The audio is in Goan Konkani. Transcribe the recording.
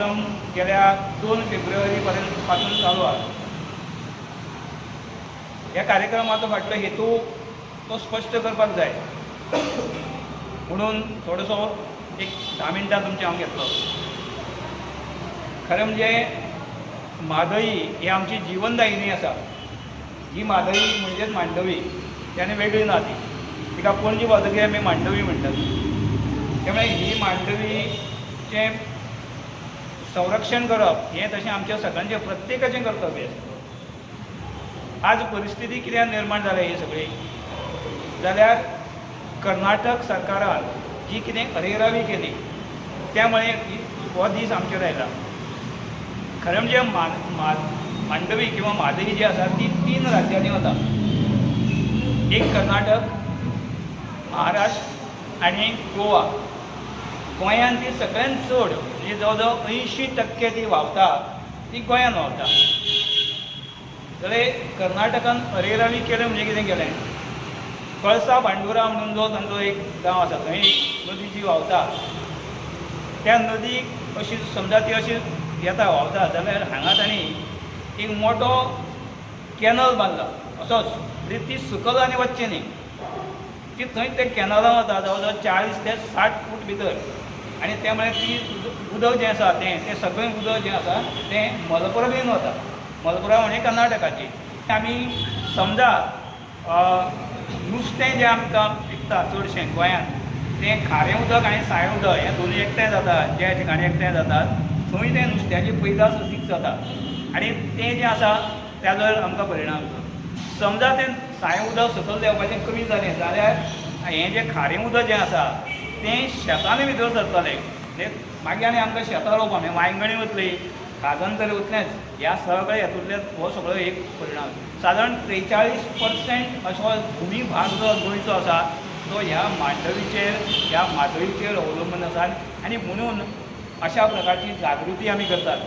गेल्या 2 फेब्रुवारी पर्यंत पासून चालू आसा. ह्या कार्यक्रमाचो फाटलो हेतू तो स्पश्ट करपाक जाय म्हणून थोडोसो एक 10 मिनटां तुमचें हांव घेतलो. खरें म्हणजे म्हादई ही आमची जिवनदायिनी आसा. ही म्हादई म्हणजेच मांडवी, त्याने वेगळी ना ती, तिका पणजी पावतकीर आमी मांडवी म्हणटात. त्यामुळे ही मांडवीचें संरक्षण करप हें तशें आमच्या सगळ्यांचें प्रत्येकाचें कर्तव्य आसा. आज परिस्थिती कित्याक निर्माण जाल्या ही सगळी जाल्यार कर्नाटक सरकारान जी कितें अरेरावी केली त्यामुळे हो दीस आमचेर आयला. खरें म्हणजे मांडवी किंवा म्हादई जी आसा ती 3 राज्यांनी वता, एक कर्नाटक, महाराष्ट्र आनी गोवा. गोंयान ती सगळ्यात चड म्हणजे जवळ जवळ 80% ती व्हांवता ती गोंयान व्हांवता. जाल्यार कर्नाटकान अरेरावी केलें म्हणजे कितें केलें, कळसा भांडुरा म्हणून जो तांचो एक गांव आसा थंय नदी जी व्हांवता त्या नदीक अशी समजा ती अशी येता व्हांवता जाल्यार हांगा तांणी एक मोठो कॅनल बांदला असोच, म्हणजे ती सकल आनी वचची न्ही, ती थंय ते कॅनलान वता जवळ जवळ 40 ते 60 फूट भितर, आनी त्यामुळे ती उदक जें आसा तें तें सगळें उदक जें आसा तें मलप्रभेन वता. मलप्रभा म्हणजे कर्नाटकाची. आमी समजा नुस्तें जें आमकां पिकता चडशें गोंयांत तें खारें उदक आनी सारें उदक हें दोनूय एकठांय जाता, ज्या ठिकाणी एकठांय जातात थंय तें नुस्त्याची पैदास अदीक जाता आनी तें जें आसा ताजो आमकां परिणाम जाता. समजा तें सारें उदक सकयल देंवपाचें कमी जालें जाल्यार हें जें खारें उदक जें आसा तें शेतांनी भितर सरतलें, म्हणजे मागीर आनी आमकां शेतां रोवपा म्हणजे वांयगणी वतली, खाजन तरी वतलेंच. ह्या सगळ्या हेतूंतल्यान हो सगळो एक परिणाम. सादारण 43% असो भुमी भाग जो गोंयचो आसा तो ह्या मांडवीचेर, ह्या म्हादईचेर अवलंबून आसा आनी म्हणून अशा प्रकारची जागृती आमी करतात.